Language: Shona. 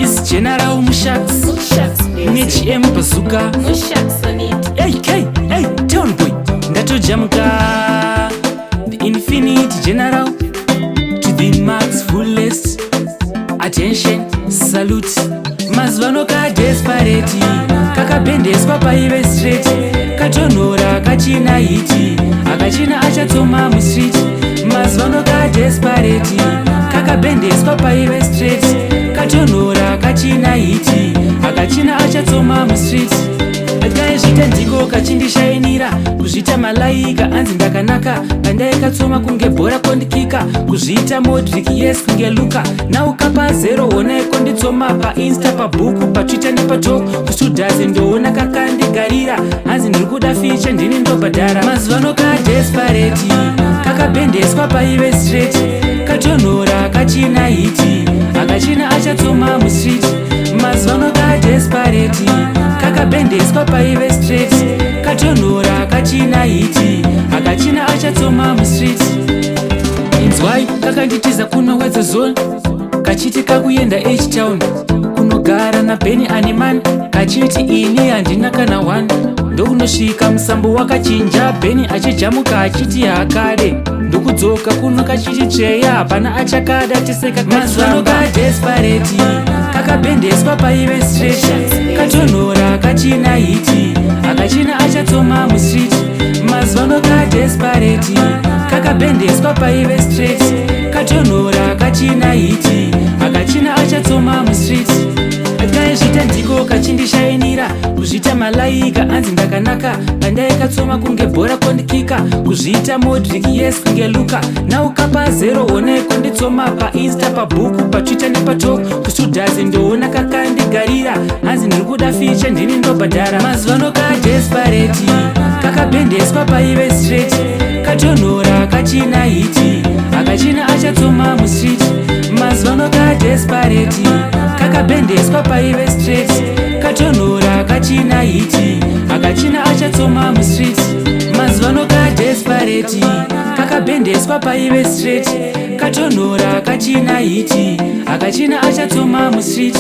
Is General Musharks. No sharks music. NHM Bazooka. No sharks on it. Hey, hey, hey, town boy. Ndatojamuka. The Infinite General. To the max fullest. Attention, salute. Mazuvano kadesperate, kakabhendeswa paive straight, katonhora kachina heat, akachina achatsoma mustreet. Mazuvano kadesperate, kakabhendeswa paive straight, katonhora kachina heat, akachina achatsoma mustreet. Kaizvita ndiko kachindishainira, kuzviita malaika, anzi ndakanaka. Pandaikatsoma kunge bhora kondikika, kuzviita Modric, yes, kunge Luka. Naukapa zero, honai konditsoma paInsta, pabhuku, paTwitter nepaTok. Kusudhazi ndoona kakandigarira, hanzi ndiri kuda feature, ndini ndobhadhara. Mazuvano kadesperate, kakabhendeswa paive straight, katonhora kachina heat, akachina achatsoma mustreet. Mazuvano kadesperate, kakabhendeswa paive straight, katonhora kachina heat, akachina achatsoma mustreet. Inzwai, kakanditiza kuno Wedza Zone, kachiti kakuenda H-Town kunogara naBheni Animan, kachiti ini handina kana 1. Ndokunosvika musambo wakachinja, Bheni achijamuka achiti haakade. Ndokudzoka kuno kachiti tsveya, hapana achakada tiseka. Mazuvano kadesperate, kakabhendeswa paive straight, katonhora kachina heat, akachina achatsoma mustreet. Mazuvano kadesperate, kakabhendeswa paive straight, katonhora kachina heat, akachina achatsoma mustreet. Kaizvita ndiko kachindishainira, kuzviita malaika, anzi ndakanaka. Pandaikatsoma kunge bhora kondikika, kuzviita Modric, yes, kunge Luka. Naukapa zero, honai konditsoma paInsta, pabhuku, paTwitter nepaTok. Kusudhazi ndoona kakandigarira, hanzi ndiri kuda feature, ndini ndobhadhara. Mazuvano kadesperate, kakabhendeswa paive straight, katonhora kachina heat, akachina achatsoma mustreet. Mazuvano kadesperate, kakabhendeswa paive straight, katonhora kachina heat, akachina achatsoma mustreet. Mazuvano kadesperate, kakabhendeswa paive straight, katonhora kachina heat, akachina achatsoma mustreet.